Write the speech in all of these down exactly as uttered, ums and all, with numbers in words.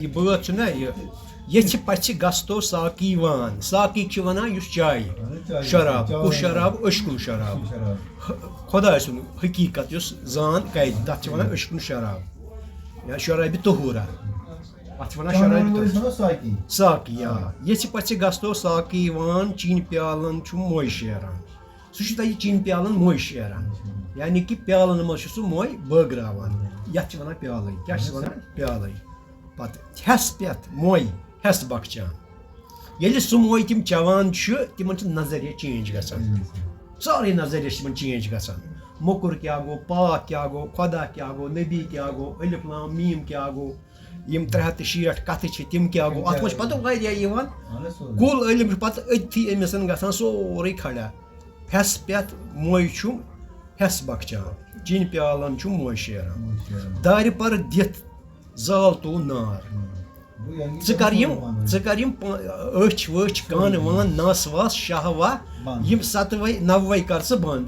یہِ بٲتھ چھُ نہ یہِ، ییٚژھِ پَژھِ گژھتو ساقی وان۔ ساقی چھِ وَنان یُس چایہِ، شراب، کُس شراب؟ أچھ کُن شراب۔ خۄداے سُنٛد حقیٖقت یُس زان کَرِ، تَتھ چھِ وَنان أچھ کُن شراب یا شرابِ طہوٗرہ۔ اَتھ چھِ وَنان شرابِ طہوٗرہ۔ ساقی۔ ساقی، آ۔ ییٚژھِ پَژھِ گژھتو ساقی وان، چیٖنۍ پیالَن چھُ موے شیران۔ سُہ چھُ تَتہِ چیٖنۍ پیالَن موے شیران۔ یعنی کہِ پیالَن منٛز چھُ سُہ موے بٲگراوان۔ یَتھ چھِ وَنان پیالَے۔ کیٛاہ چھِ وَنان؟ پیالَے۔ پَتہٕ ہٮ۪س پٮ۪تھ موے ہٮ۪س بَخچان۔ ییٚلہِ سُہ موے تِم چٮ۪وان چھِ، تِمَن چھُ نظریہ چینج گژھان۔ سٲرٕے نظریہ چھِ تِمَن چینج گژھان۔ موٚکُر کیٛاہ گوٚو، پاک کیٛاہ گوٚو، خۄدا کیٛاہ گوٚو، نبی کیٛاہ گوٚو، الف لام میٖم کیٛاہ گوٚو، یِم ترٛےٚ ہَتھ تہٕ شیٹھ کَتھٕ چھِ، تِم کیٛاہ گوٚو؟ اَتھ منٛز چھِ پَتہٕ واریاہ یِوان۔ کُل علم چھُ پَتہٕ أتھی أمِس گژھان سورُے کھڑا۔ ہٮ۪س پٮ۪تھ موے چھُم ہٮ۪س بخچان، چیٖنۍ پیالَن چھُم موے شیران۔ دارِ پر دِتھ زال تو نار۔ ژٕ کر یِم، ژٕ کر یِم پا-، أچھ ؤچھ، کان وان، نس وس، شاہ واہ، یِم ستوے نوے کر ژٕ بند۔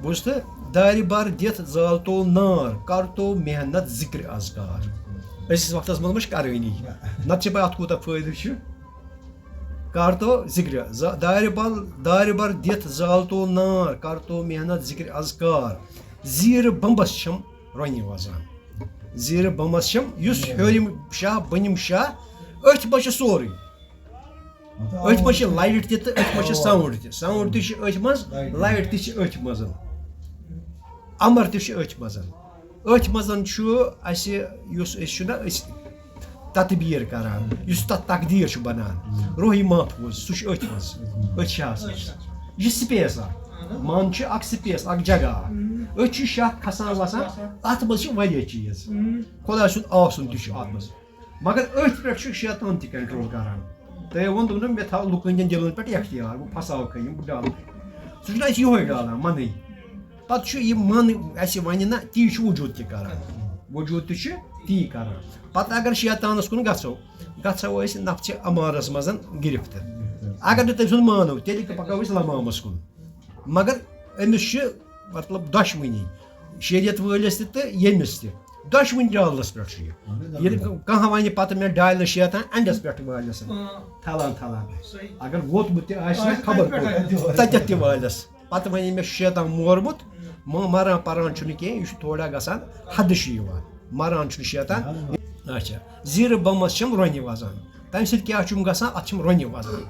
بوٗزتھٕ؟ دارِ بر دِتھ زال تو نار، کر تو محنت ذکر اذکار۔ أزکِس وقتس منٛز ما چھِ کرٲنی؟ نتہٕ چھِ پاے اتھ کوٗتاہ فٲیدٕ چھُ۔ کر تو ذکر ز-، دارِ بل، دارِ بر دِتھ زال تو نار، کر تو محنت ذکر اذکار۔ زیٖرٕ بمبس چھم رۄنہِ وزان۔ زیٖرٕ بمبس چھم، یُس ہیوٚرِم شاہ، بٔنِم شاہ، أتھۍ منٛز چھُ سورُے۔ أتھۍ منٛز چھِ لایٹ تہِ تہٕ أتھۍ منٛز چھِ ساوُنڈ تہِ۔ ساوُنڈ تہِ چھِ أتھۍ منٛز، لایٹ تہِ چھِ أتھۍ منٛز۔ امر تہِ چھُ أتھۍ منٛز۔ أتھۍ منٛز چھُ اَسہِ، یُس أسۍ چھُنہ أسۍ تدبیٖر کران، یُس تَتھ تقدیٖر چھُ بنان، روحی محفوظ، سُہ چھُ أتھۍ منٛز، أتھۍ شاہَس منٛز۔ یہِ سپیس اکھ، من چھُ اکھ سپیس، اکھ جگہ اکھ۔ أتھۍ چھُ شاہ کھسان وسان، اَتھ منٛز چھِ واریاہ چیٖز۔ خۄداے سُنٛد آسُن تہِ چھُ اَتھ منٛز۔ مگر أتھۍ پٮ۪ٹھ چھُ شیطان تہِ کنٹرول کران۔ تۄہہِ ووٚن، دوٚپُن، مےٚ تھاو لُکن ہٕنٛدٮ۪ن دِلن پٮ۪ٹھ اختیار، بہٕ پھساوکھے یِم، بہٕ ڈالہٕ۔ سُہ چھُنہٕ اَسہِ یِہوے ڈالان، منٕے۔ پتہٕ چھُ یہِ من اَسہِ وَنہِ نہ، تی چھُ وجوٗد تہِ کران۔ وجوٗد تہِ چھُ تی کران۔ پتہٕ اگر شیطانس کُن گژھو، گژھو أسۍ نفسِ امارس منٛز گرفت۔ اگر نہٕ تٔمۍ سُنٛد مانو، تیٚلہِ پکو أسۍ لمامس کُن۔ مگر أمِس چھِ، مطلب، دۄشوٕنی، شریعت وٲلِس تہِ تہٕ ییٚمِس تہِ، دۄشوٕنی ڈالس پٮ۪ٹھ چھُ یہِ۔ ییٚلہِ کانٛہہ وَنہِ پَتہٕ مےٚ ڈالہِ شیطان اَنڈَس پٮ۪ٹھ والٮ۪س، تھلان تھلان۔ اگر ووتمُت تہِ آسہِ نہ خبر کوٚت، تَتٮ۪تھ تہِ والٮ۪س۔ پَتہٕ وَنہِ مےٚ شیطان مورمُت، م-، مَران پَران چھُنہٕ کینٛہہ، یہِ چھُ تھوڑا گژھان، حدٕ چھُ یِوان، مَران چھُنہٕ شیطان۔ اچھا، زیٖرٕ بَمَس چھِم رۄنہِ وَزان۔ تَمہِ سۭتۍ کیٛاہ چھُم گژھان؟ اَتھ چھِم رۄنہِ وَزان۔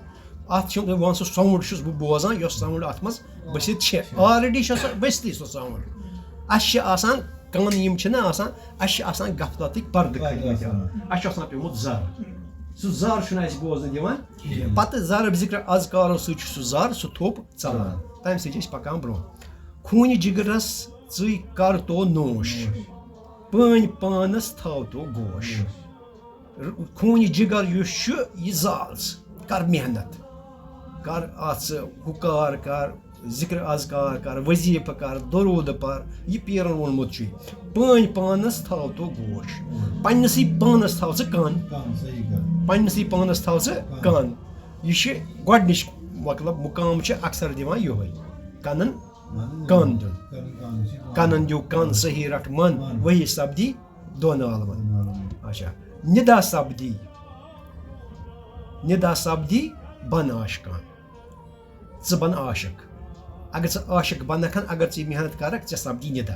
اَتھ چھُم، وۄنۍ سُہ ساوُنٛڈ چھُس بہٕ بوزان، یۄس ساوُنٛڈ اَتھ منٛز بٔسِتھ چھِ۔ آلریڈی چھِ سۄ بٔستی سُہ ساوُنٛڈ۔ اَسہِ چھِ آسان، کَن یِم چھِنہ آسان، اَسہِ چھِ آسان غفلتٕکۍ پردٕ کھٔتۍ مٕتۍ۔ اَسہِ چھُ آسان پیوٚمُت زَر۔ سُہ زَر چھُنہٕ اَسہِ بوزنہٕ دِوان کِہیٖنۍ۔ پَتہٕ ضرب ذِکر اذکارو سۭتۍ چھُ سُہ زَر، سُہ تھوٚپ ژَلان۔ تَمہِ سۭتۍ چھِ أسۍ پَکان برٛونٛہہ۔ خوٗنہِ جِگرَس ژٕے کَر تو نوش، پٲنۍ پانَس تھاو تو گوش۔ خوٗنہِ جِگر یُس چھُ، یہِ زال ژٕ، کر محنت، کر اَتھ ژٕ ہُہ کار کر، ذِکر اذکار کر، وظیٖفہٕ کر، دروٗد پر، یہِ پیٖرن ووٚنمُت چھُے۔ پٲنۍ پانس تھاو تو گوش، پننِسٕے پانس تھاو ژٕ کن، کن، صحیح کتھ۔ پننِسٕے پانس تھاو ژٕ کن۔ کن۔ یہِ چھِ گۄڈنِچ، مطلب، مُقام چھِ اکثر دِوان یِہوٚے، کنن کن دیُن۔ کنن دیو کن، صحیح رٹھ من، وحی سپدی دۄن عالمن۔ اچھا، ندا سپدی، ندا سپدی بن عاشقان، ژٕ بن عاشق۔ اگر ژٕ عاشق بنکھن، اگر ژٕ یہِ محنت کرکھ، ژےٚ سپدی ندا۔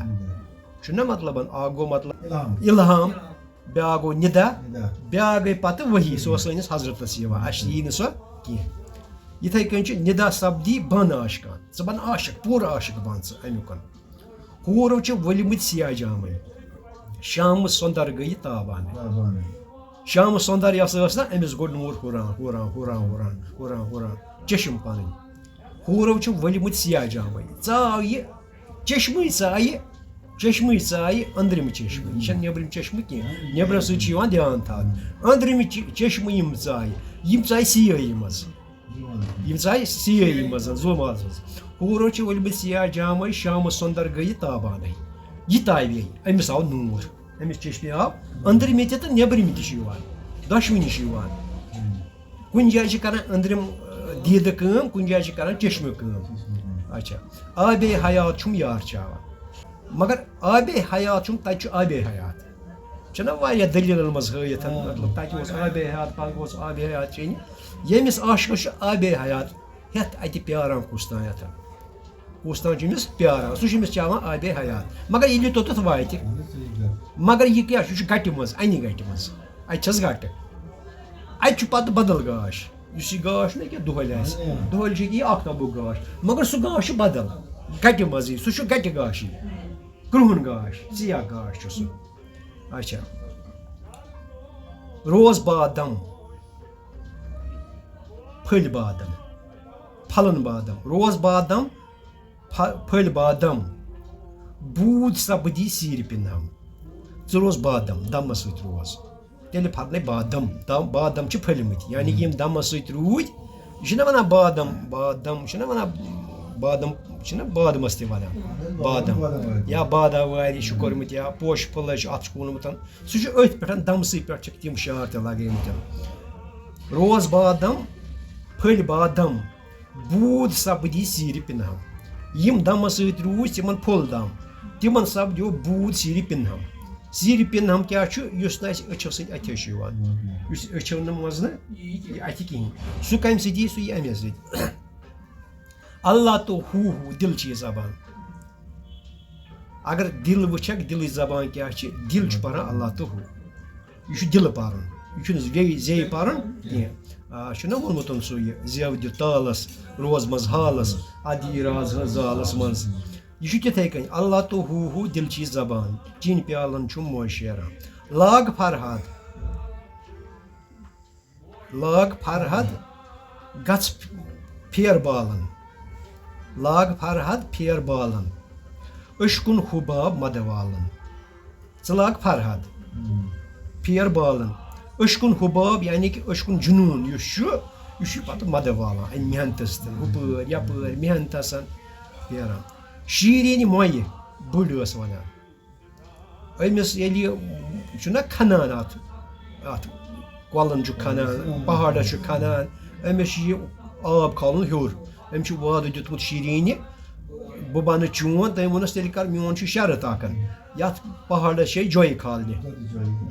چھُنہ مطلب، اکھ گوٚو مطلب الہام۔ الہام، بیاکھ گوٚو ندا، ندا۔ بیاکھ گٔے پتہٕ وحی، سۄ ٲس سٲنِس حضرتس یِوان، اسہِ یی نہٕ سۄ کینٛہہ۔ یِتھے کٔنۍ چھُ ندا سپدی بن عاشقان، ژٕ بن عاشق، پوٗرٕ عاشق بن ژٕ امیُکن۔ حورو چھِ ؤلمٕتۍ سیاہ جامٕے، شامہٕ سۄندر گٔیہِ تابانٕے۔ تابانٕے۔ شامہٕ سۄندر یۄس ٲس نا، أمِس گوٚو نوٗر ہُران، ہُران، ہُران، ہُران، ہُران، ہُران، چشم پنٕنۍ۔ حورو چھِ ؤلمٕتۍ سیاہ جامٕے۔ ژاو یہِ چشمٕے ژایہِ، چشمٕے ژایہِ، أنٛدرِم چشمہٕ۔ یہِ چھَنہٕ نیٚبرِم چشمہٕ کینٛہہ۔ نیٚبرٕ سۭتۍ چھُ یِوان دھیان تھاونہٕ۔ أنٛدرِمہِ چ-، چشمہٕ یِم ژایہِ، یِم ژایہِ سیٲہی منٛز۔ یِم ژایہِ سیٲہی منٛز، ظُلماتس منٛز۔ حورو چھِ ؤلمٕتۍ سیاہ جامے، شامہٕ سۄندر گٔیہِ تابانے۔ یہِ تابے، أمِس آو نوٗر۔ أمِس چشمہِ آو أنٛدرِمہِ تہِ تہٕ نیٚبرِمہِ تہِ چھُ یِوان۔ دۄشوٕنی چھُ یِوان۔ کُنہِ جایہِ چھِ کران أنٛدرِم، ٲں، دیٖدٕ کٲم، کُنہِ جایہِ چھِ کران چشمہٕ کٲم۔ اچھا، آبے حیات چھُم یار چاوان۔ مگر آبے حیات چھُم، تَتہِ چھُ آبے حیات۔ چھُنہ واریاہ دٔلیٖلَن منٛز ہٲیِتھ، مطلب، تَتہِ اوس آبِ حیات، پَتہٕ گوٚژھ آبِ حیات چیٚنۍ۔ ییٚمِس عاشقَس چھُ آبِ حیات ہٮ۪تھ اَتہِ پیٛاران کُس تام یَتھ۔ کُس تام چھُ أمِس پیٛاران، سُہ چھُ أمِس چاوان آبِ حیات۔ مگر ییٚلہِ یہِ توٚتَتھ واتہِ، مگر یہِ کیٛاہ چھُ؟ یہِ چھُ گَٹہِ منٛز، اَنہِ گَٹہِ منٛز۔ اَتہِ چھَس گَٹہٕ۔ اَتہِ چھُ پَتہٕ بدل گاش۔ یُس یہِ گاش نہٕ کینٛہہ دۄہلہِ آسہِ، دۄہلہِ چھُ یہِ آفتابُک گاش، مگر سُہ گاش چھُ بدل، گَٹہِ منٛزٕے، سُہ چھُ گَٹہِ گاشٕے، کرٛہُن گاش، سیاہ گاش چھُ سُہ۔ اچھا، روز بادم، پھٔلۍ بادم، پھلن بادم، روز بادم، پھٔ-، پھٔلۍ بادم، بوٗد سپدی سیٖرِ پِنہم۔ ژٕ روز بادم، دمس سۭتۍ روز۔ تیٚلہِ پھرنے بادم۔ دم-، بادم چھِ پھٔلمٕتۍ، یعنی کہِ یِم دمس سۭتۍ روٗدۍ۔ یہِ چھِنہ وَنان بادم، بادم چھِنہ وَنان، بادم چھِنہ بادمس تہِ وَنان۔ بادم۔ یا باداوارِ چھُ کوٚرمُت، یا پوشہٕ پھُلے چھُ اَتھ چھُ ووٚنمُت۔ سُہ چھُ أتھۍ پٮ۪ٹھ، دمسٕے پٮ۪ٹھ چھِکھ تِم شعر تہِ لگٲومٕتۍ۔ روز بادم، پھٔلۍ بادم، بوٗد سپدی سیٖرِ پِنہم۔ یِم دمس سۭتۍ روٗدۍ، تِمن پھوٚل دم، تِمن سپدیو بوٗد سیٖرِ پِنہم۔ سیٖرِ پِنہم کیٛاہ چھُ؟ یُس نہٕ اَسہِ أچھو سۭتۍ اَتھِ چھُ یِوان، یُس أچھو نہٕ منٛز نہٕ یہِ اَتھِ کِہیٖنۍ۔ سُہ کَمہِ سۭتۍ یی؟ سُہ یی اَمے سۭتۍ۔ اللہ تو ہو ہو، دِل چھِ یہِ زبان۔ اگر دِل وٕچھکھ، دِلٕچ زبان کیٛاہ چھِ؟ دِل چھُ پَران اللہ تو ہو۔ یہِ چھُ دِلہٕ پَرُن، یہِ چھُنہٕ بیٚیہِ زیٚیہِ پَرُن کینٛہہ۔ آ، چھُنہ ووٚنمُت سُہ یہِ، زیو دِ تالَس، روز منٛز حالَس، اَدی راز ہٕنٛز زالَس منٛز۔ یہِ چھُ تِتھَے کٔنۍ، اللہ تو ہو ہو، دِل چھِ یہِ زبان، چیٚنۍ پیالَن چھُم موج شیران۔ لاگ فرہاد، لاگ فرہد گژھ پھیر بالن، لاگ فرہد پھیر بالن، عشقُن حباب مدٕ والن۔ ژٕ لاگ فرہد پھیر بالن، عشقُن حباب، یعنی کہِ عشقُن جنوٗن یُس چھُ، یہِ چھُ پتہٕ مدٕ والان اَمہِ محنتہٕ سۭتۍ، ہُپٲرۍ یپٲرۍ محنتس پھیران۔ شیٖریٖنہِ مۄیہِ بٔڑ ٲس ونان۔ أمِس ییٚلہِ یہِ چھُنہ کھنان اَتھ، اَتھ کۄلَن چھُ کھنان، پہاڑَس چھُ کھنان، أمِس چھُ یہِ آب کھالُن ہیوٚر۔ أمۍ چھُ وعدٕ دیُتمُت شیٖریٖنہِ، "بہٕ بَنہٕ چون"، تٔمۍ ووٚنُس، "تیٚلہِ کر میون چھُ شرط اَکھ، یَتھ پہاڑَس چھے جۄیہِ کھالنہِ،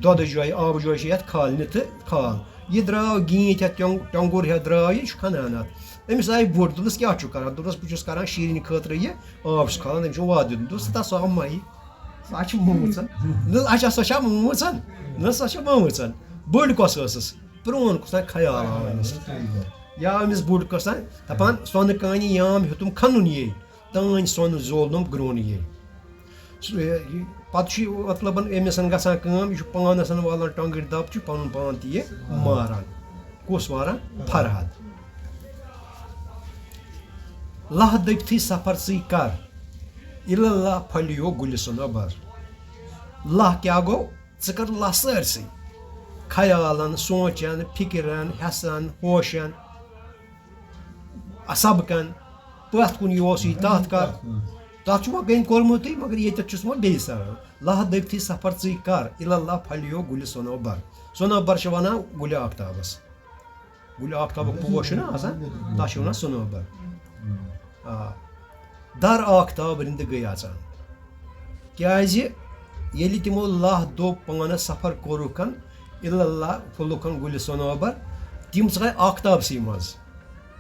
دۄدٕ جۄیہِ، آبہٕ جۄیہِ چھے یَتھ کھالنہِ تہٕ کھال۔" یہِ درٛاو گیٖنتۍ ہٮ۪تھ، ٹیوٚنگ-، ٹیوٚنگُر ہٮ۪تھ درٛاو یہِ، یہِ چھُ کھنان اَتھ۔ أمِس آیہِ بُر، دوٚپنَس، "کیٛاہ چھُکھ کران؟" دوٚپنَس، "بہٕ چھُس کران شیٖریٖنہِ خٲطرٕ یہِ آب چھُس کھالان، تٔمۍ چھُ وعدٕ دیُتمُت۔" دوٚپُس، "تَس سۄ ہَمٲیی۔" سۄ چھِ مٲمٕژَن۔ نہ، اچھا، سۄ چھا مٲمٕژَن؟ نہ، سۄ چھِ مٲمٕژَن۔ بٔڑ کۄس ٲسٕس؟ پرٛون کُس تام خیال آو أمِس۔ یا أمِس بوٚڑ کۄس تام دَپان، "سۄنہٕ کانہِ یام ہیوٚتُم کھَنُن یے، تانۍ سۄنہٕ زولنُم گرٛون یے۔" سُہ، یہِ، پَتہٕ چھُ یہِ مطلب أمِس گژھان کٲم، یہِ چھُ پانَس والان ٹۄنٛگٕرۍ دَب، چھُ پَنُن پان تہِ یہِ ماران۔ کُس ماران؟ فرہد۔ لَہ دٔپتھٕے سفر ژٕے کر، اِلَللہ پھۄلیو گُلہِ صنوبر۔ لَہ کیٛاہ گوٚو؟ ژٕ کر لَہ سٲرسٕے۔ خیالن، سونٛچن، فِکرن، حٮ۪سن، ہوشن، سبقن، پرٛٮ۪تھ کُنہِ یہِ اوس یہِ تَتھ کر۔ تَتھ چھُ وۄنۍ گٔنۍ کوٚرمُتٕے، مگر ییٚتٮ۪تھ چھُس وۄنۍ بیٚیہِ سَران۔ لَہ دٔپتھٕے سفر ژٕے کر، اِلَللہ پھۄلیو گُلہِ صنوبر۔ صنوبر چھِ وَنان گُلہِ آفتابس۔ گُلہِ آفتابُک پوش چھُنہ آسان، تَتھ چھِ وَنان صنوبر۔ آ۔ در آفتاب رِندٕ گٔے اَژان۔ کیٛازِ ییٚلہِ تِمو لَہ دوٚپ پانَس سفر کوٚرُکھ، اِلَللہ پھوٚلُکھ گُلہِ صنوبر، تِم ژاے آفتابسٕے منٛز۔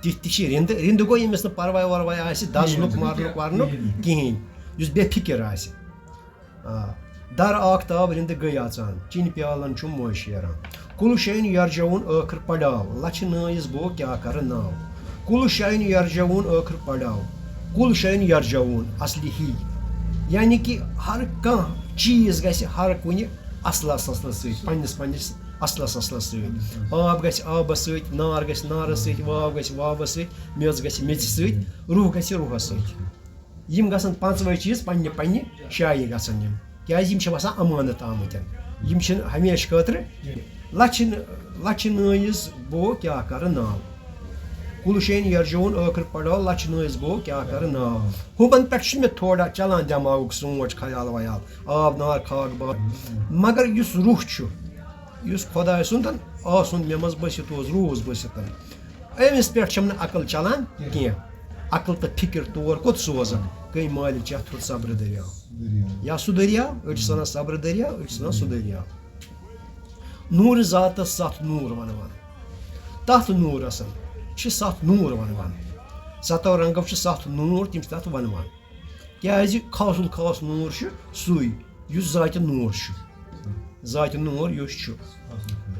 تِتھۍ تہِ چھِ رِندٕ، رِندٕ گوٚو ییٚمِس نہٕ پَرواے وَرواے آسہِ، دَزنُک، کِہیٖنۍ۔ مَرنُک، وَرنُک کِہیٖنۍ۔ کِہیٖنۍ۔ یُس بے فِکر آسہِ۔ آ، در آفتاب رِندٕ گٔے اَژان، چیٚنۍ پیالن چھُم موج شیران۔ کُل شاین یرجاوُن ٲخٕر پڑاو، لَچھِ نٲیِس بو کیٛاہ کَرٕ ناو۔ کُل شاین یرجاوُن ٲخٕر پڑاو، کُل شاین یرجاوُن اصلی ہی، یعنی کہِ ہر کانٛہہ چیٖز گژھِ ہر کُنہِ اصلس اصلس سۭتۍ، پننِس پننِس اصلس اصلس سۭتۍ۔ آب گژھِ آبس سۭتۍ، نار گژھِ نارس سۭتۍ، واو گژھِ واوس سۭتۍ، میٚژ گژھِ میٚژِ سۭتۍ، روح گژھِ روحس سۭتۍ۔ یِم گژھن پانٛژوَے چیٖز پننہِ پننہِ جایہِ گژھن یِم، کیٛازِ یِم چھِ باسان امانت آمٕتۍ۔ یِم چھِنہٕ ہمیشہٕ خٲطرٕ۔ لَچھِ نہٕ، لَچھِ نٲیِس بو کیٛاہ کَرٕ ناو۔ کُل شین یرجوُن ٲخٕر پڑاو، لَچھِ نٲیِس بو کیٛاہ کَرٕ ناو۔ ہُمن پٮ۪ٹھ چھُ مےٚ تھوڑا چلان دٮ۪ماغُک سونٛچ، خیال ویال، آب نار کھاگ باغ۔ مگر یُس روح چھُ، یُس خۄداے سُنٛد آسُن مےٚ منٛز بٔسِتھ اوس، روٗح اوس بٔسِتھ۔ أمِس پٮ۪ٹھ چھَم نہٕ عقل چلان کینٛہہ۔ عقل تہٕ فِکر تور کوٚت سوزَن؟ کٔمۍ مالہِ چَتھ ہیوٚت صبرٕ دٔریاو۔ یا سُہ دٔریاو، أڑۍ چھِ سَنان صبرٕ دٔریاو، أڑۍ چھِ سَنان سُہ دٔریاو۔ نوٗرٕ ذاتس ستھ نوٗر ونوان۔ تتھ نوٗرس چھِ ستھ نوٗر ونوان۔ ستو رنگو چھِ ستھ نوٗر، تِم چھِ تتھ ونوان۔ کیازِ خاص الخاص نوٗر چھُ سُے، یُس ذاتِ نوٗر چھُ۔ ذاتِ نوٗر یُس چھُ۔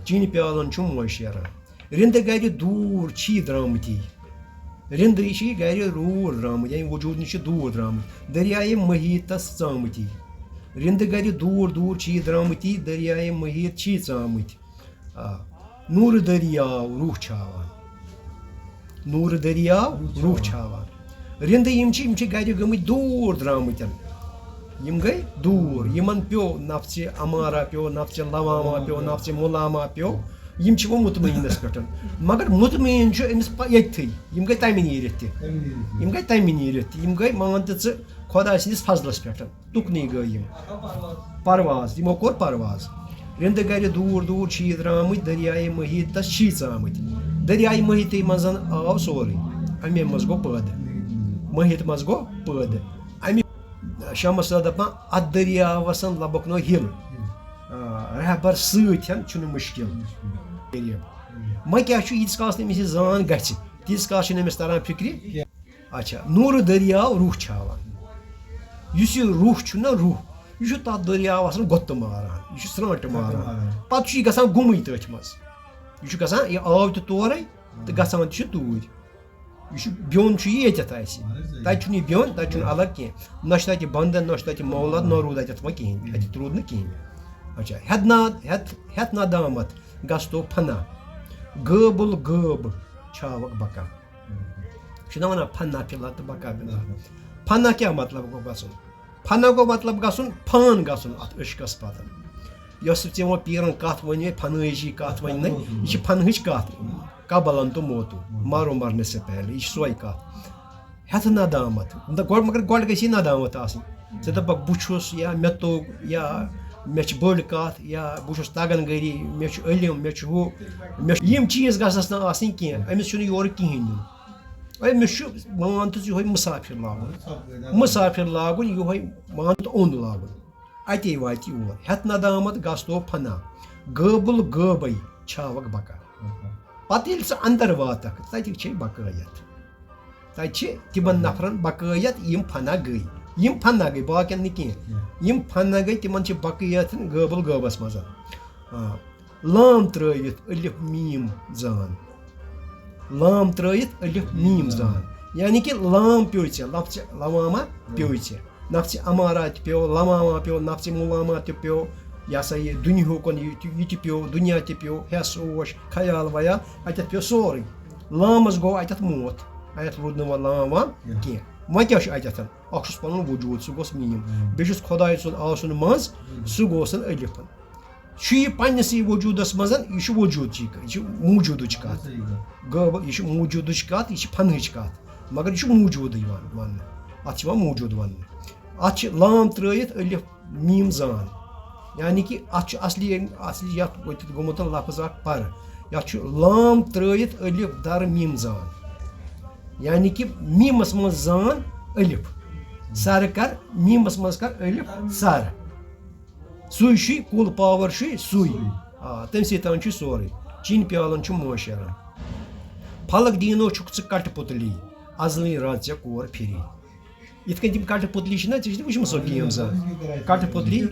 چینہِ پیالن چھُ موج شیران۔ رِندٕ گرِ دوٗر چھی درامٕتی۔ رِندٕ چھِ گرِ روٗر درامٕتۍ، یعنی وجوٗد نِش چھِ دوٗر درامٕتۍ۔ دٔریایہِ محیطس ژامٕتی۔ رِندٕ گرِ دوٗر دوٗر چھی درامٕتی، دٔریایہِ محیط چھی ژامٕتۍ۔ آ، نوٗرٕ دٔریاو روح چھاوان۔ نوٗرٕ دٔریاو روح چھاوان۔ رِندٕ یِم چھِ، یِم چھِ گرِ گٔمٕتۍ دوٗر درامٕتٮ۪ن۔ یِم گٔے دوٗر، یِمن پیوٚو نفژِ امارہ، پیوٚو نفژِ لوامہ، پیوٚو نفژِ ملامہ، پیوٚو۔ یِم چھِ وۄنۍ مطمئنس پٮ۪ٹھ۔ مگر مطمئن چھُ أمِس پا-، ییٚتھٕے۔ یِم گٔے تَمہِ نیٖرِتھ تہِ۔ یِم گٔے تَمہِ نیٖرِتھ تہِ۔ یِم گٔے، مان تہٕ ژٕ، خۄداے سٕنٛدِس فضلس پٮ۪ٹھ۔ تُکنُے گٔے یِم۔ پرواز، یِمو کوٚر پرواز۔ رِندٕ گرِ دوٗر دوٗر چھی درامٕتۍ، دٔریایہِ محیطس چھی ژامٕتۍ۔ دٔریایہِ محیطٕے منٛز آو سورُے، اَمے منٛز گوٚو پٲدٕ۔ محیط منٛز گوٚو پٲدٕ۔ اَمہِ شمس دپان، اتھ دٔریاوس لبُک نو ہِل۔ آ، رہبر سۭتۍ چھُنہٕ مُشکِل۔ وۄنۍ کیٛاہ چھُ، ییٖتِس کالس نہٕ أمِس یہِ زان گژھِ، تیٖتِس کالس چھُنہٕ أمِس تران فِکرِ۔ اچھا، نوٗرٕ دٔریاو روح چھاوان۔ یُس یہِ روح چھُ نہ، روح، یہِ چھُ تَتھ دٔریاوَس منٛز گۄتہٕ ماران، یہِ چھُ سرٛانٛٹھ ماران۔ ماران۔ پَتہٕ چھُ یہِ گژھان گُمٕے تٔتھۍ منٛز۔ یہِ چھُ گژھان، یہِ آو تہِ تورَے تہٕ گژھان تہِ چھُ توٗرۍ۔ یہِ چھُ بیوٚن، چھُ یہِ ییٚتٮ۪تھ اَسہِ۔ ماران زٔہِرۍ۔ تَتہِ چھُنہٕ یہِ بیوٚن، تَتہِ چھُنہٕ الگ کینٛہہ۔ نہ چھُ تَتہِ بنٛدَن، نہ چھُ تَتہِ مولد، نہ روٗد اَتٮ۪تھ وۄنۍ کِہیٖنۍ۔ اَتٮ۪تھ روٗد نہٕ کِہیٖنۍ۔ اچھا، ہٮ۪تھ ناد، ہٮ۪تھ، ہٮ۪تھ ندامت گژھ تو فنا۔ غٲبُل غٲب چھاوَکھ بقا۔ چھُنہ وَنان فنا فِلا تہٕ بقا بِلا۔ فنا کیٛاہ مطلب گوٚو گژھُن؟ فنا گوٚو مطلب گژھُن، فان گژھُن اَتھ عشقَس پَتہٕ۔ یۄس ژےٚ وۄنۍ پیٖرَن کَتھ وَنہِ، فنٲیِچی کَتھ وَنہِ نَے، یہِ چھِ فنہٕچ کَتھ۔ قبل ان تو موتو، مارو مرنے سے پہلے، یہِ چھِ سۄے کَتھ۔ ہٮ۪تھ ندامت۔ نہ، گۄڈٕ، مگر گۄڈٕ گژھِ یہِ ندامت آسٕنۍ۔ ژٕ دَپَکھ، بہٕ چھُس، یا مےٚ توٚگ، یا مےٚ چھِ بٔڑ کَتھ، یا بہٕ چھُس تَگَن گٔری، مےٚ چھُ علم، مےٚ چھُ ہُہ، مےٚ چھُ، یِم چیٖز گژھَس نہٕ آسٕنۍ کینٛہہ۔ أمِس چھُنہٕ یورٕ کِہیٖنۍ نیُن۔ أمِس چھُ، مان تہٕ ژٕ، یِہوٚے مُسافِر لاگُن۔ مُسافِر لاگُن، یِہوٚے، مان تہٕ اوٚنٛد لاگُن۔ اَتے واتہِ یہِ اور۔ ہٮ۪تھ ندامت گژھ تو فنا، غٲبُل غٲبَے چھاوَکھ بقا۔ پَتہٕ ییٚلہِ ژٕ اَندَر واتَکھ، تَتہِ چھے بقٲیت۔ تَتہِ چھِ تِمَن نفرَن بقٲیت، یِم فنا گٔے۔ یِم فنا گٔے، باقیَن نہٕ کینٛہہ۔ یِم فنا گٔے، تِمَن چھِ بقٲیت غٲبُل غٲبَس منٛز۔ آ۔ لام ترٲوِتھ الف میم زان۔ لام ترٲوِتھ الف میم زان۔ یعنی کہِ لام پیوٚو ژےٚ، لفظ لوامہ پیوٚو ژےٚ۔ نفسِ امارہ تہِ پیوٚو، لوامہ پیوٚو، نفسِ ملامہ تہِ پیوٚو، یہِ ہسا یہِ دُنیہُکُن یہِ تہِ، یہِ تہِ پیوٚو، دُنیا تہِ پیوٚو، حٮ۪س اوش، خیال ویال، اَتٮ۪تھ پیوٚو سورُے۔ لامس گوٚو اَتٮ۪تھ موت، اَتٮ۪تھ روٗد نہٕ وۄنۍ لام وام کینٛہہ۔ کینٛہہ۔ وۄنۍ کیٛاہ چھُ اَتٮ۪تھ؟ اکھ چھُس پنُن وجوٗد، سُہ گوٚژھ میم۔ بیٚیہِ چھُس خۄداے سُنٛد آسُن منٛز، سُہ گوٚژھ نہٕ الفن۔ چھُ یہِ پننِسٕے وجوٗدس منٛز، یہِ چھُ وجوٗدچی کتھ، یہِ چھِ موٗجوٗدٕچ کتھ۔ صحیح کتھ۔ گٲو، یہِ چھِ موٗجوٗدٕچ کتھ، یہِ چھِ فنہٕچ کتھ، مگر یہِ چھُ موٗجوٗدٕے ون-، وننہٕ۔ اتھ چھِ یِوان موٗجوٗد وننہٕ۔ اتھ چھِ لام ترٲیِتھ الف میم زان، یعنی کہِ اتھ چھُ اصلی، اصلی یتھ ؤتھِتھ گوٚمُت لفظ اکھ پر، یتھ چھُ لام ترٲیِتھ الف در میم زان، یعنی کہِ میمس منٛز زان الف، سر کر، میمس منٛز کر الف سر۔ سُے چھُے، کُل پاور چھُے سُے۔ سُے۔ آ، تٔمۍ سٕے تام چھُ سورُے۔ چینہِ پیالن چھُ موشران۔ فلک دیٖنو چھُکھ ژٕ کٹہٕ پُتلی، ازلٕے رٲژ ژےٚ کور پھِری۔ یِتھ کٔنۍ تِم کٹہٕ پُتلی چھِنہ، ژےٚ چھُکھ نہٕ وٕچھمُت سۄ گیم سۄ؟ کٹہٕ پُتلی۔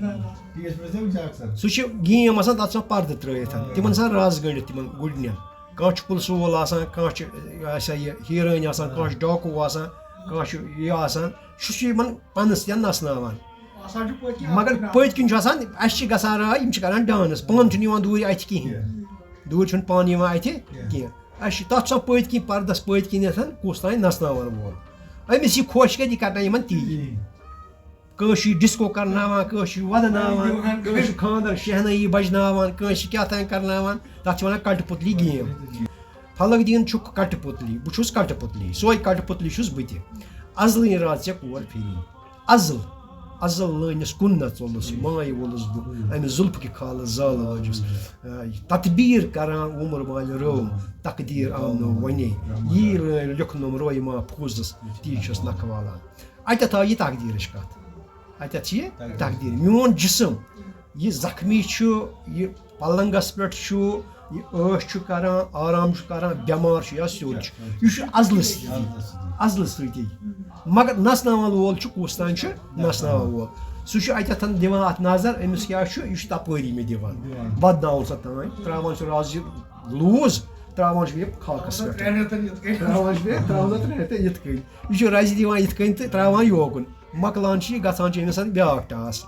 سُہ چھُ گیم آسان، تَتھ چھُ آسان پردٕ ترٲیِتھ۔ تِمن آسان رز گٔنڈِتھ تِمن گُڈنٮ۪ن۔ کانٛہہ چھُ پُلسہٕ وول آسان، کانٛہہ چھُ، یہِ ہسا یہِ، ہیٖرٲنۍ آسان، کانٛہہ چھُ ڈاکوٗ آسان، کانٛہہ چھُ یہِ آسان۔ سُہ چھُ یِمن پنس تہِ نژناوان۔ آسان چھُ پٔتۍ کِنۍ مگر اکھ پٔتۍ کِنۍ چھُ آسان، اَسہِ چھِ گژھان راے، یِم چھِ کران ڈانس، پانہٕ چھُنہٕ یِوان دوٗرِ اَتھِ کِہیٖنۍ۔ کینٛہہ۔ دوٗرِ چھُنہٕ پانہٕ یِوان اَتھِ کینٛہہ۔ کینٛہہ۔ اَسہِ چھِ تَتھ چھُ آسان پٔتۍ کِنۍ پردس پٔتۍ کِنٮ۪تھ کُس تام نژناوان وول۔ أمِس یہِ خۄش کرِ، یہِ کرناوِ یِمن تی۔ تی۔ کٲنٛسہِ چھُ یہِ ڈسکو کرناوان، کٲنٛسہِ چھُ یہِ ودناوان، دِوان کٲنٛسہِ چھُ خانٛدر شہنٲیی بجناوان، کٲنٛسہِ چھُ کیٛاہ تام کرناوان، تَتھ چھِ وَنان کٹہٕ پُتلی گیم۔ فلک دیٖن چھُکھ کٹہٕ پُتلی، بہٕ چھُس کٹہٕ پُتلی، سۄے کٹہٕ پُتلی چھُس بہٕ تہِ۔ ازلٕے راتھ ژےٚ کور پھِری۔ ازل، ازل لٲنِس کُن نہ ژوٚلُس، ماے وولُس بہٕ، امہِ زُلفہٕ کہِ خالہٕ زال لٲجِس۔ آ، تدبیر کران عمر والہِ رٲو، تقدیر آمنو ونے۔ یی رٲوۍ لیوٚکھنوم روے محفوظس، تی چھُس نکھٕ والان۔ اَتٮ۪تھ آو یہِ تقدیٖرٕچ کَتھ۔ اَتٮ۪تھ چھِ یہِ تقدیٖر۔ میون جسم، یہِ زخمی چھُ، یہِ پلنگس پٮ۪ٹھ چھُ، یہِ عٲش چھُ کران، آرام چھُ کران، بٮ۪مار چھُ یا سیوٚد چھُ، یہِ چھُ ازلہٕ سۭتی، ازلہٕ سۭتی۔ مگر نژناوَن وول چھُ کُس تام چھُ نژناوَن وول، سُہ چھُ اَتٮ۪تھ دِوان اَتھ نظر، أمِس کیٛاہ چھُ، یہِ چھُ تپٲری مےٚ دِوان، وَدناوُن سۄ تام، ترٛاوان چھُ رازِ لوٗز، ترٛاوان چھُ یہِ خاکَس پٮ۪ٹھ، ترٛاوان چھُ مےٚ، ترٛاوان چھُ مےٚ یِتھ کٔنۍ، یہِ چھُ رَزِ دِوان یِتھ کٔنۍ تہٕ ترٛاوان یوکُن، مۄکلان چھُ یہِ، گژھان چھُ أمِس بیٛاکھ ٹاس۔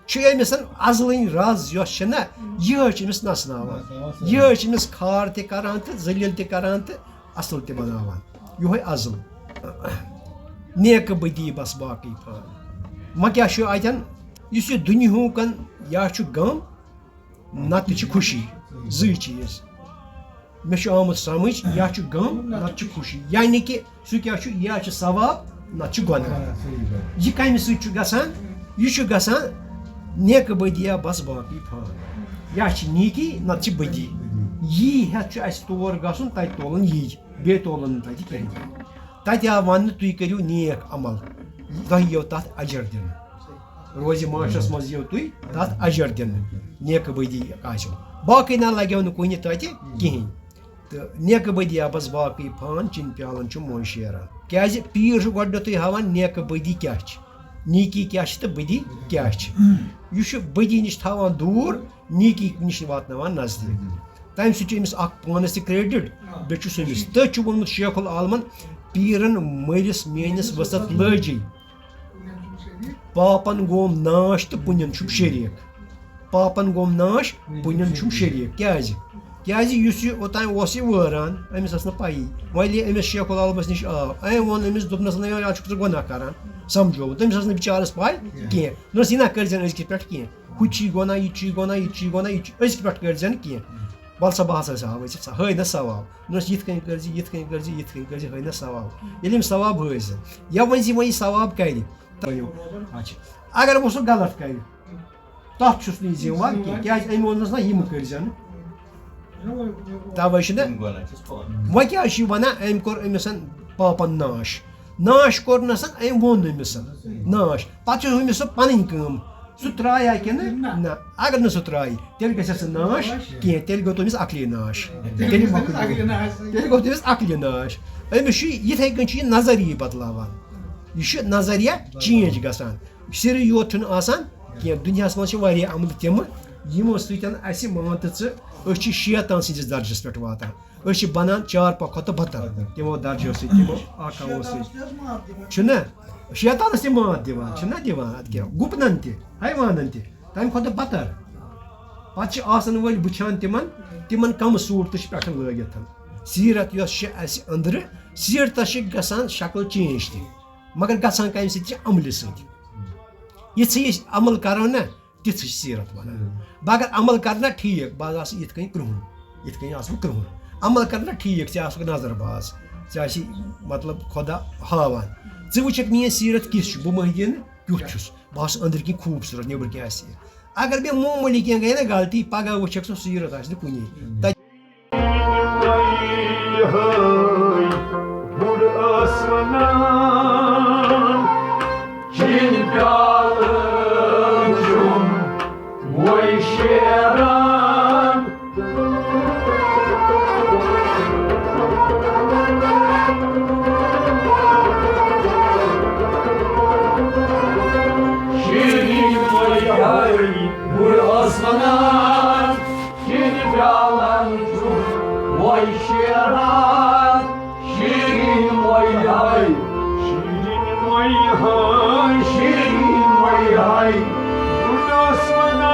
چھُ أمِس ازلٕنۍ رز یۄس چھےٚ نہ، یِہوٚے چھِ أمِس نژناوان۔ نژناوان سٲری۔ یِہوٚے چھِ أمِس کھار تہِ کران تہٕ ذلیل تہِ کران تہٕ اصل تہِ بناوان۔ یِہوٚے ازل۔ نیکہٕ بدی بس باقٕے پان۔ وۄنۍ کیٛاہ چھُ اتٮ۪ن؟ یُس یہِ دُنیہُکن یا چھُ غم، نتہٕ چھِ خوشی۔ زٕے چیٖز۔ مےٚ چھُ آمُت سمجھ، یا چھُ غم، نتہٕ چھُ خوشی۔ یعنی کہِ سُہ کیٛاہ چھُ؟ یا چھُ ثواب، نتہٕ چھُ گۄناہ۔ آ، صحیح بات۔ یہِ کمہِ سۭتۍ چھُ گژھان؟ یہِ چھُ گژھان نیکہٕ بدی یا بس باقٕے پان۔ یا چھِ نیکی، نتہٕ چھِ بدی۔ یی ہٮ۪تھ چھُ اَسہِ تور گژھُن، تَتہِ تولُن یی، بیٚیہِ تولُن نہٕ تَتہِ کِہیٖنۍ۔ تَتہِ آو وننہٕ، تُہۍ کٔرِو نیک عمل، تۄہہِ یِیو تَتھ اجر دِنہٕ۔ روزِ معاشرس منٛز یِیو تُہۍ تَتھ اجر دِنہٕ، نیکہٕ بدی آسیو۔ باقٕے نہ لگیو نہٕ کُنہِ تَتہِ کِہیٖنۍ۔ تہٕ نیکہٕ بدی یا بس باقٕے پان، چِن پیالن چھُ موے شیران۔ کیازِ پیٖر چھُ گۄڈٕنیتھٕے ہاوان نیکہٕ بدی کیاہ چھِ، نیکی کیاہ چھِ تہٕ بدی کیاہ چھِ۔ یہِ چھُ بدی نِش تھاوان دوٗر، نیکی نِش واتناوان نزدیٖک۔ تَمہِ سۭتۍ چھُ أمِس اکھ پانس تہِ credit، بیٚیہِ چھُس أمِس۔ تٔتھۍ چھُ ووٚنمُت شیخ العالمن، پیٖرن مٲرِس میٲنِس ؤژتھ لٲجی۔ پاپن گوم ناش تہٕ پُنین چھُم شریٖک۔ پاپن گوم ناش، پُنین چھُم شریٖک۔ کیازِ؟ کیازِ یُس یہِ اوٚتام اوس یہِ وٲران، أمِس ٲس نہٕ پَیی۔ وۄنۍ ییٚلہِ أمِس شیخ العالمس نِش آو، أمۍ ووٚن أمِس، دوٚپنس، "نہ، یارٕ، ژٕ چھُکھ ژٕ گۄناہ کران، سمجھو"۔ تٔمِس ٲس نہٕ بِچارس پَے کینٛہہ۔ دوٚپنس، "یہِ نہ کٔرزٮ۪ن أزکِس پٮ۪ٹھ کینٛہہ۔ ہُہ تہِ چھُے گۄناہ، یہِ تہِ چھُے گۄناہ، یہِ تہِ چھُے گۄناہ، یہِ تہِ چھُ، أزکِس پٮ۪ٹھ کٔرزٮ۪ن کینٛہہ۔" وَل سا، بہٕ ہسا آسہٕ ہاوے ژےٚ، سا ہٲے نہ ثواب۔ نہ اوس یِتھ کٔنۍ کٔرۍ زِ، یِتھ کٔنۍ کٔرۍ زِ، یِتھ کٔنۍ کٔرۍ زِ، ہٲے نہ ثواب۔ ییٚلہِ أمۍ ثواب ہٲے زِ، یا وۄنۍ زِ وۄنۍ یہِ ثواب کَرِ، تہٕ ؤنِو، اچھا، اگر وۄنۍ سُہ غلط کَرِ، تَتھ چھُس نہٕ یہِ ذِمہٕ وار کینٛہہ، کیٛازِ أمۍ ووٚننَس نہ یہِ مہٕ کٔرۍ زٮ۪ن۔ تَوَے چھُنہ، وۄنۍ کیٛاہ چھُ یہِ وَنان، أمۍ کوٚر أمِس پاپَن ناش، ناش کوٚرنَس، أمۍ ووٚن أمِس ناش، پَتہٕ چھُ أمِس سۄ پَنٕنۍ کٲم۔ سُہ ترٛایہِ ہا کِنہٕ نہ۔ نہ؟ اگر نہٕ سُہ ترٛایہِ، تیٚلہِ گژھِ سُہ ناش کینٛہہ، تیٚلہِ گوٚو تٔمِس عقلی ناش۔ تیٚلہِ تیٚلہِ گوٚو تٔمِس عقلی ناش۔ تیٚلہِ گوٚو تٔمِس عقلی ناش۔ أمِس چھُ یِتھَے کٔنۍ چھُ یہِ نظریہِ بدلاوان۔ یہِ چھُ نظریہ change گژھان۔ صرف یوت چھُنہٕ آسان کینٛہہ۔ دُنیاہَس منٛز چھِ واریاہ عملہٕ تِمہٕ، یِمو سۭتۍ اَسہِ، مان تہٕ ژٕ، أسۍ چھِ شیطان سٕنٛدِس درجَس پٮ۪ٹھ واتان۔ أسۍ چھِ بَنان چار پَکھ کھۄتہٕ بَتَر تِمو درجو سۭتۍ، تِمو آقاوو سۭتۍ۔ چھُنہ؟ شیطانَس تہِ مات دِوان، چھِنہ دِوان؟ اَدٕ کیٛاہ، گُپنَن تہِ، حیوانَن تہِ، تَمہِ کھۄتہٕ بَتَر۔ پَتہٕ چھِ آسَن وٲلۍ وٕچھان تِمَن، تِمَن کَم صوٗرتہٕ چھِ پٮ۪ٹھٕ لٲگِتھ۔ سیٖرت یۄس چھِ اَسہِ أنٛدرٕ، سیٖرتَس چھِ گژھان شکل change تہِ، مگر گژھان کَمہِ سۭتۍ؟ چھِ عملہِ سۭتۍ۔ یِژھٕے أسۍ عمل کَرو نہ، تِژھ چھِ سیٖرت وَنان۔ بہٕ اگر عمل کَرٕ نہ ٹھیٖک، بہٕ حظ آسہٕ یِتھ کٔنۍ کرٛہُن، یِتھ کٔنۍ آسہٕ بہٕ کرٛہُن۔ عمل کَرٕ نہ ٹھیٖک، ژےٚ آسُکھ نظر باز، ژےٚ آسی مطلب خۄدا ہاوان۔ ژٕ وٕچھکھ میٛٲنۍ سیٖرت کِژھ چھِ، بہٕ مٔہۍ دِنہٕ کیُتھ چھُس، بہٕ آسہٕ أنٛدٕرۍ کِنۍ خوٗبصوٗرت، نیٚبٕرۍ کِنۍ آسہِ یہِ۔ اگر مےٚ معموٗلی کینٛہہ گٔے نہ غلطی، پَگاہ وٕچھکھ سۄ سیٖرت آسہِ نہٕ کُنی۔ تَتہِ ہٲے بُڈٕ ٲس وَنان، چیٚنۍ پیالہٕ چھُم وۄنۍ شیران۔ شیرِنۍ وۄنۍ ہٲے بُڈٕ ٲس وَنان، شیرنہِ پیالن چھُ وۄنۍ شیران۔ شیرنہِ وۄنۍ ہاے، شیرنہِ وۄنۍ ہاے، شیرنہِ وۄنۍ ہاے۔ بُڈٕ ٲس وَنان،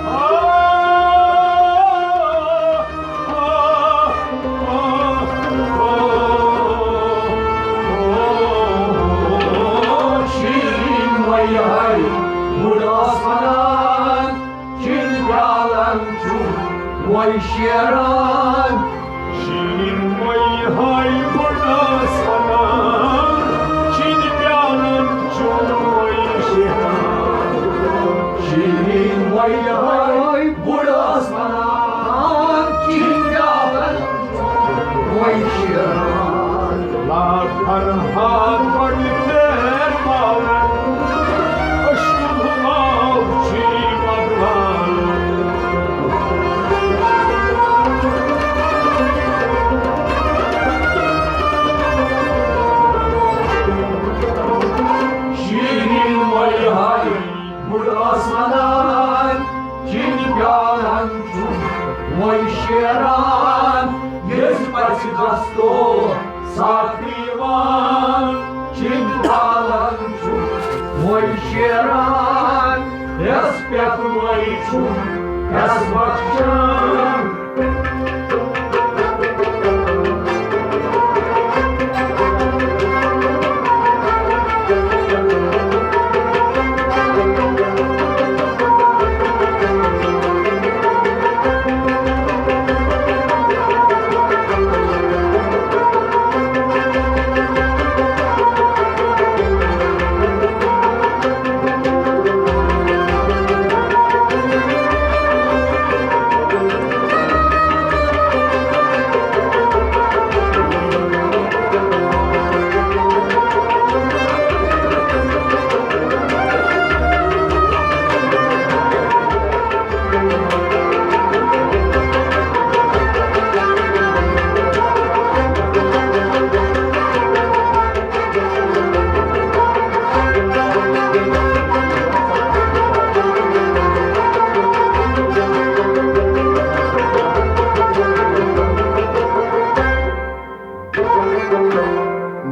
آ، آ، آ، آ، آ۔ شیرنہِ وۄنۍ ہاے، بُڈٕ ٲس وَنان، چیٚنۍ پیالن چھُ وۄنۍ شیران۔ شیرنہِ وۄنۍ ہاے، بُڈٕ ٲس وَنان، چیٚنۍ پیالن چھُ وۄنۍ شیران۔ شیرنہِ وۄنۍ ہاے، بُڈٕ ٲس وَنان، چیٚنۍ پیالن چھُ وۄنۍ شیران۔ لا فرہاد بڑِ تیر پالن، أچھ وَنان، چیٚنہِ پیالن چھُم وۄنۍ شیران، ییٚلہِ پژھِ دستور ساقی وان، چیٚنہِ پیالن چھُم وۄنۍ شیران، یَس پٮ۪ٹھ وۄنۍ چھُم یَس بخشان۔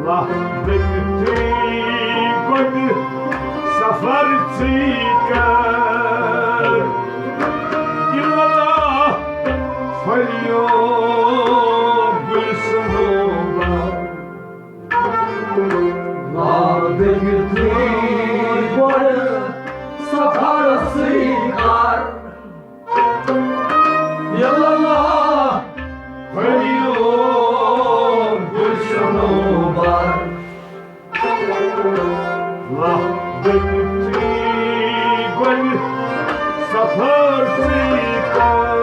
لَہ دٔپِتھٕے گۄڈٕ سفر ژٕے کر۔ اِلَلَہ پھٔلِیو گُلۍ صنوبر۔ لَہ دٔپِتھٕے گۄڈٕ سفر ژٕے کر۔ اِلَلَہ پھٔلِیو گُلۍ صنوبر۔ لَہ دٔپِتھٕے گۄڈٕ سفر ژٕے کر۔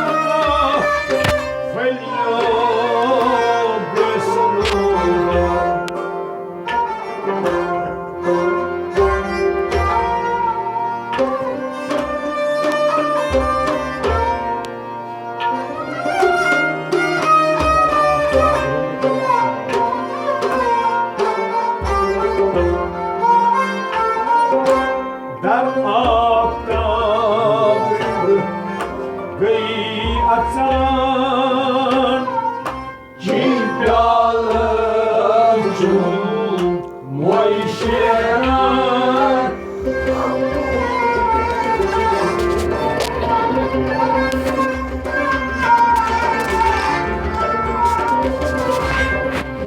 اِلَلَہ پھٔلِیو گُلۍ صنوبر۔ در آفتاب گٔے اژان۔ چیٚنہِ پیالن چھُم وۄنۍ شیران۔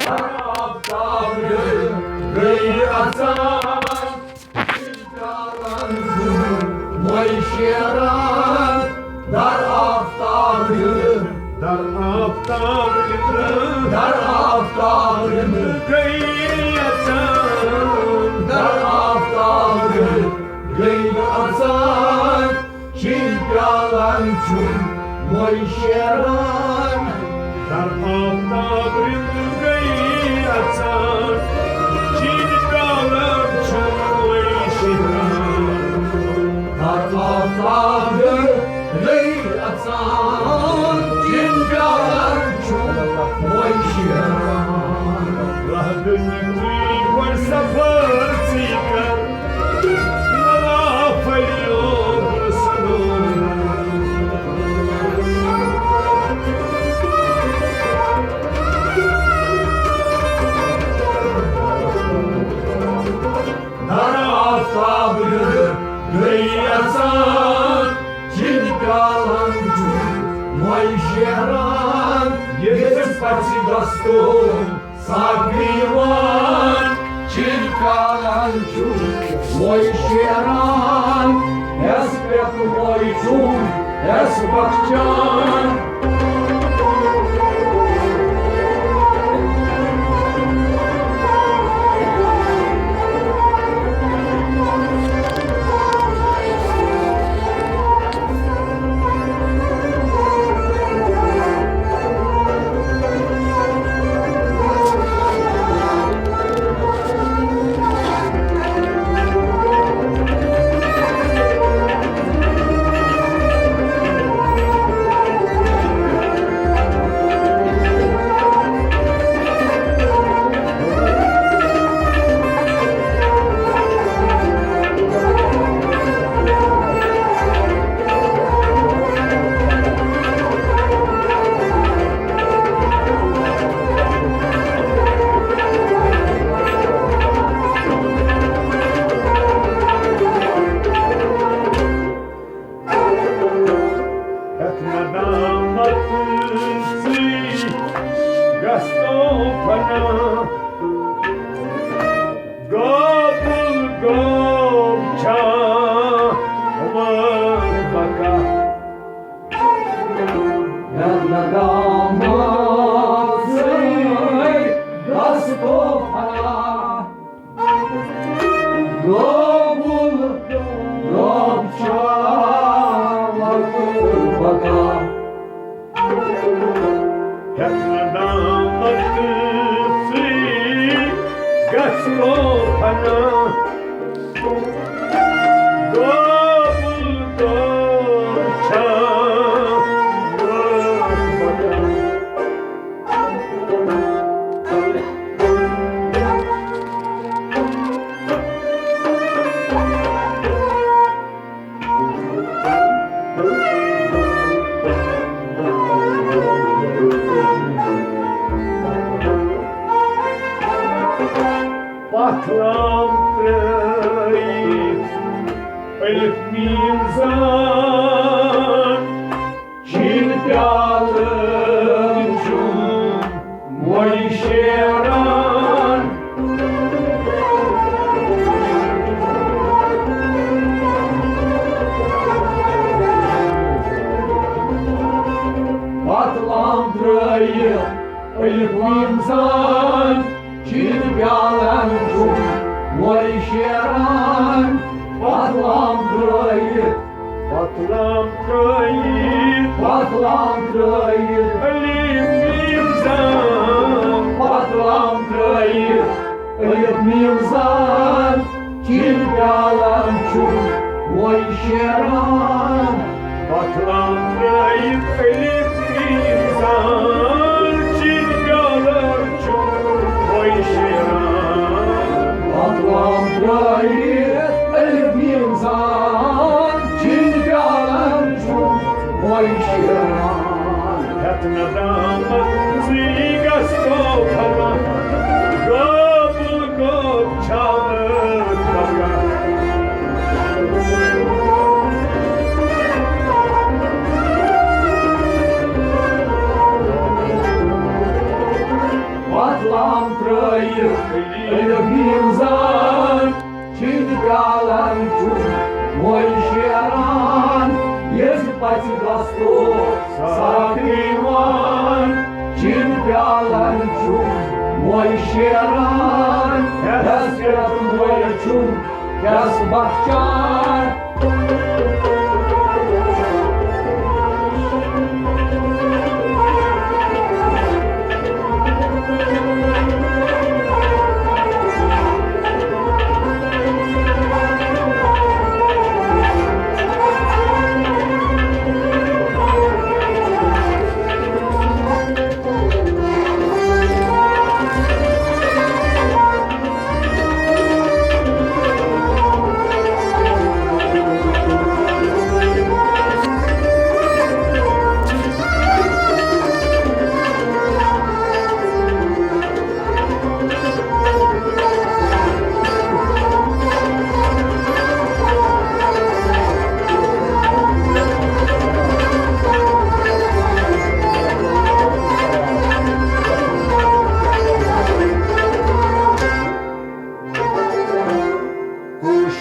آفتاب گٔے اژان۔ وۄنۍ شیران در آفتاب، در آفتاب، در آفتاب گٔے اژان، در آفتاب گٔے اژان۔ چیٚنہِ پیالن چھُم وۄنۍ شیران۔ در آفتاب رِند گٔے اژان، چیٚنہِ پیالن چھُم وۄنۍ شیران۔ در آفتاب رِند گٔے اژان، چیٚنہِ پیالن چھُم وۄنۍ شیران۔ رہدنی تُہۍ گۄڈٕ سفر ژٕے کر۔ در آفتاب گٔے اژان، چیٚنہِ پیالن چھُم وۄنۍ شیران۔ ییٚلہِ پژھِ دستور ساقی وان، چیٚنہِ پیالن چھُم وۄنۍ شیران، یَس پٮ۪ٹھ وۄنۍ چھُم یَس بخشان۔ فنا، گابل دار چھا۔ پتھ لام ترٲیِتھ الف میم زان، چین پیالن چھُم وۄنۍ شیران۔ پتھ لام ترٲیِتھ الف میم زان، چین پیالن چھُم وۄنۍ شیران۔ پتھ لام ترٲیِتھ، پتھ لام ترٲیِتھ، پتھ لام ترٲیِتھ الف میم زان، پتھ لام ترٲیِتھ الف میم زان، چین پیالن چھُم وۄنۍ شیران۔ پتھ لام ترٲیِتھ الف میم زان، چین پیالن چھُم وۄنۍ شیران۔ پتھ لام ترٲیِتھ الف میم زان، چین پیالن چھُم وۄنۍ شیران۔ ہیٚتھ ندامت زی گژھو فنا، گابل گوٚو چھاونہٕ خۄدا۔ پتھ لام ترٲیِتھ الف میم زان، چین پیالن چھُم وۄنۍ شیران۔ ییٚلہِ پژِ گژھو ساقی وان، چین پیالن چھُم وۄنۍ شیران۔ ہیٚس پٮ۪ٹھ وۄنۍ چھُم یس بخچان۔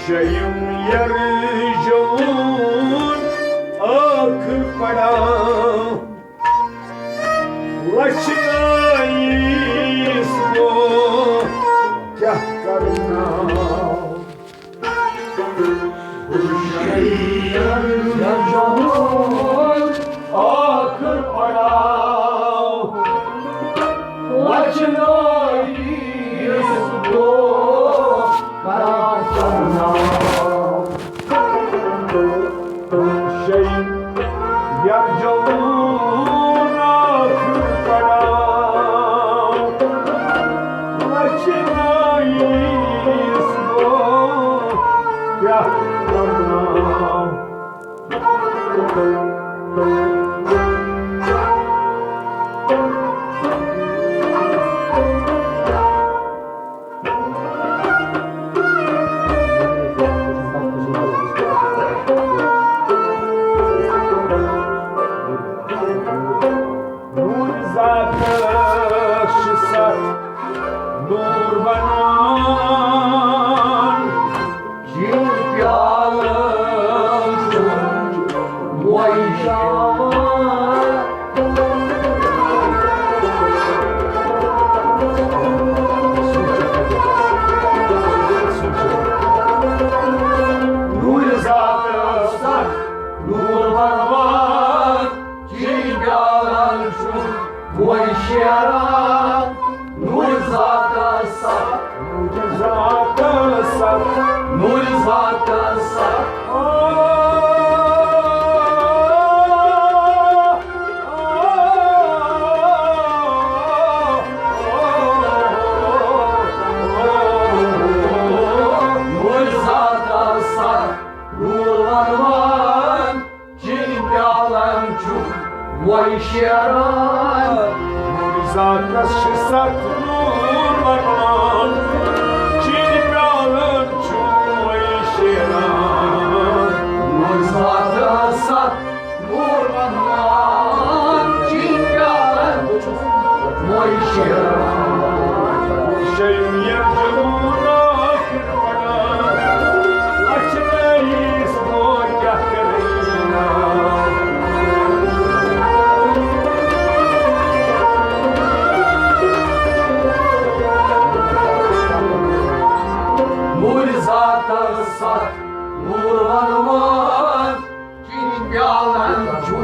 شیم یرجون آخر پڑاو، لچھ نائیس کو کیا کرنا۔ شیم یرجون آخر پڑاو، لچھ نائیس کو کیا کرنا۔ شیم یرجون آخر پڑاو، لچھ نائیس کو کیا کرنا۔ نور ذاتس چھِ ستھ نور بنان۔ چین پیالن چھُم وۄنۍ شیران۔ نور ذاتس ستھ نور بنان، چین پیالن چھُم وۄنۍ شیران۔ نور ذاتس ستھ، نور نور ذاتس ستھ نور ونوان، چیٚنۍ پیالن چھُ وۄنۍ شیران۔ نور ذاتس چھِ ستھ نور ونوان، چیٚنۍ پیالن چھُ وۄنۍ شیران۔ نور ذاتس ستھ نور ونوان، چیٚنۍ پیالن چھُ وۄنۍ شیران۔ شیرین جمونا نور ذاتس ستھ نور ونوان، چیٚنۍ پیالن چھُ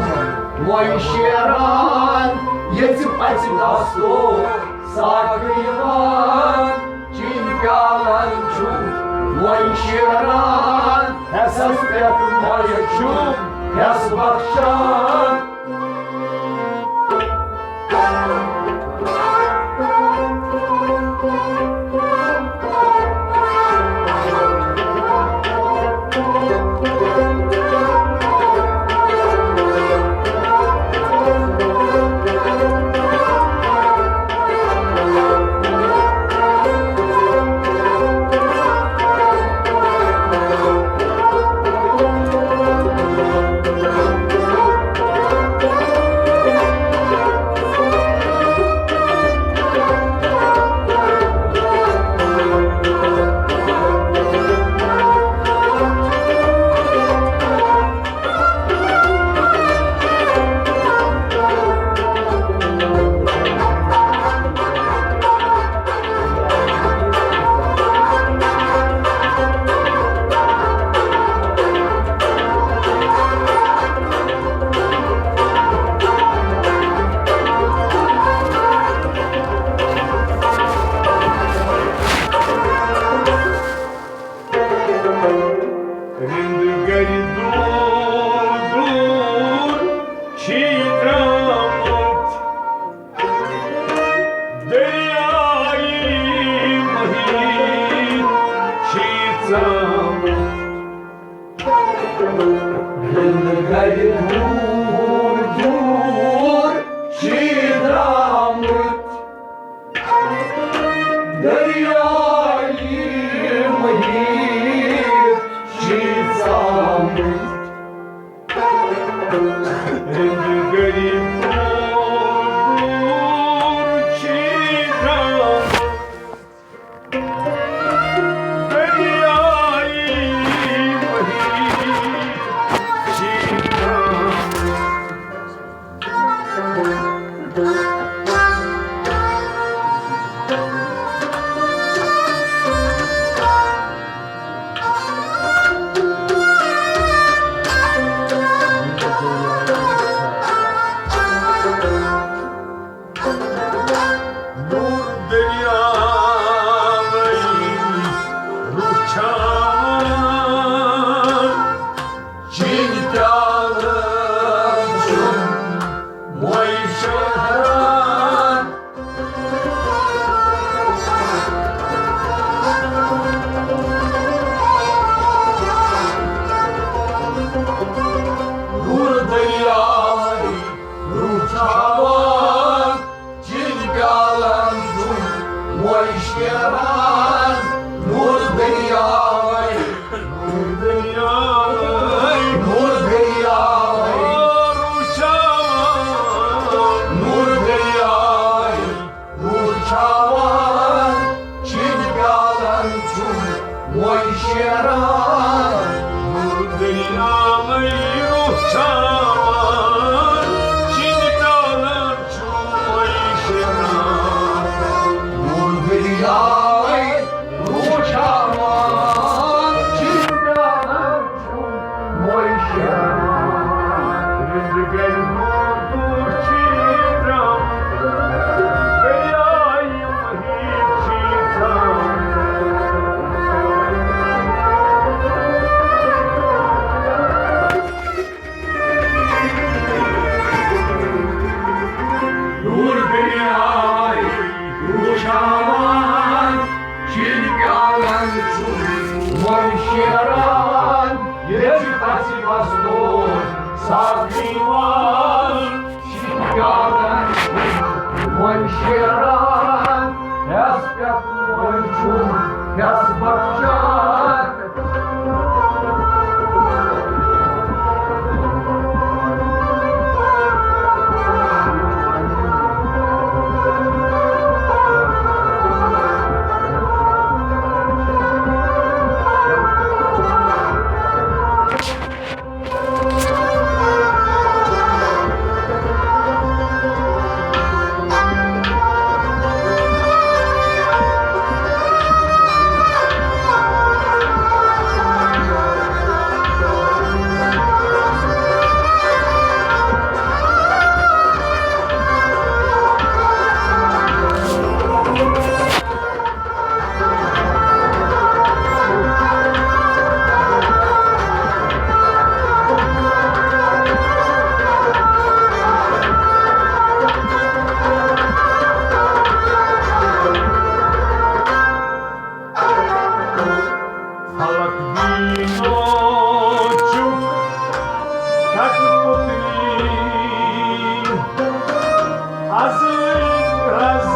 وۄنۍ شیران۔ ییٚژِ پژِ دستو ساکھ یِوان، چیٚنۍ پیالن چھُ وۄنۍ شیران۔ حٮ۪سس پٮ۪ٹھ مۄیہِ چھُ حٮ۪س بخشان۔ رِنٛد گَرِ دوٗر دوٗر چھِ یہِ درٛامٕتۍ، دٔریایہِ مٔہِتھ چھِ یہِ ژامٕتۍ۔ رِنٛد گَرِ دوٗر دوٗر چھِ یہِ درٛامٕتۍ، دٔریایہِ مٔہِتھ چھِ ژامٕتۍ۔ رِنٛد گَرِ دوٗر چھِ درٛامٕتۍ، دٔریایہِ مٔہِتھ چھِ ژامٕتۍ۔ ساقی وال شِکارن وۄنۍ شیران، یَس پٮ۪ٹھ وۄنۍ چھُ یَس بخشان۔ فلک دیٖنو چُپ کٹ پُتلی، ازل رز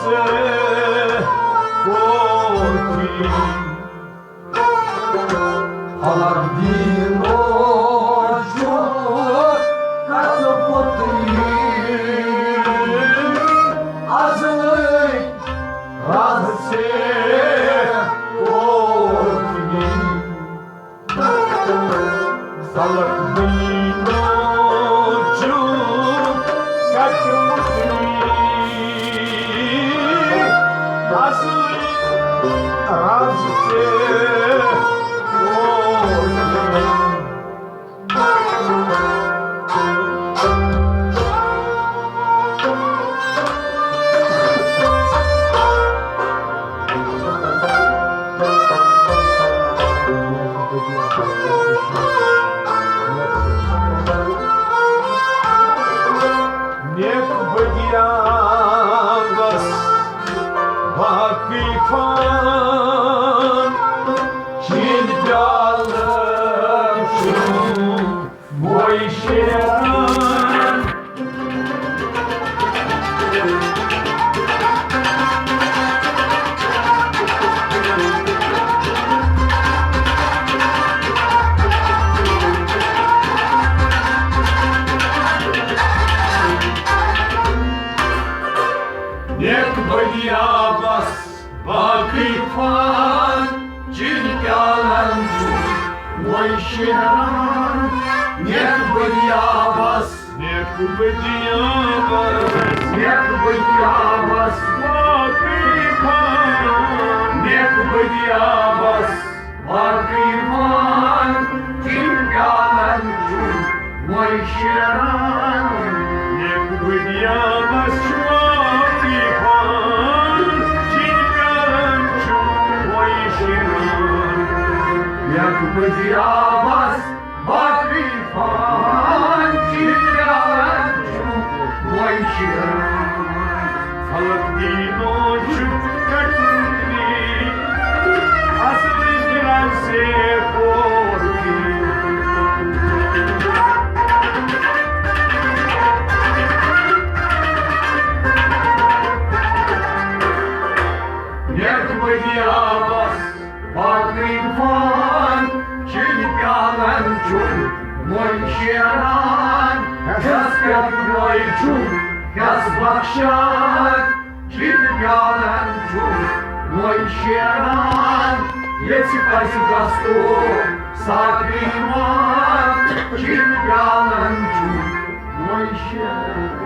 ژے کوٹھی۔ فلک دیٖنو چُپ کٹ پُتلی، ازل رز ژے کوٹھی۔ فلک دیٖنو چُپ کٹ پُتلی، ازل رز ژے کوٹھی۔ نیک بدیا بس باقی فان، چین پیالہ چھُ وۄنۍ شیران۔ نیک بدیا بس باقی فان، چین پیالن چھُ وۄنۍ شیران۔ نیک بدیا بس، نیک بدیا بس، نیک بدیا بس، باقی فان۔ نیک بدیا بس، باقی فان، چین پیالن چھُ وۄنۍ شیران۔ نیک بدیا بس چھُ باقی فان، چین پیالن چھُ وۄنۍ شیران۔ نیک بدیا بس، باقی فان، چین پیالن چھُ وۄنۍ شیران۔ فلک دیٖنو چُپ کٹ پُتلی، ازل رز ژے کوٹھی۔ نیک بدیا بس، باقی فان، چین پیالن چھُ وۄنۍ شیران۔ یَس پٮ۪ٹھ وۄنۍ چھُ یَس بخشان، چین پیالن چھُ وۄنۍ شیران۔ ییٚژھِ پزِ گژھو ساقی وان، چین پیالن چھُ وۄنۍ شیران۔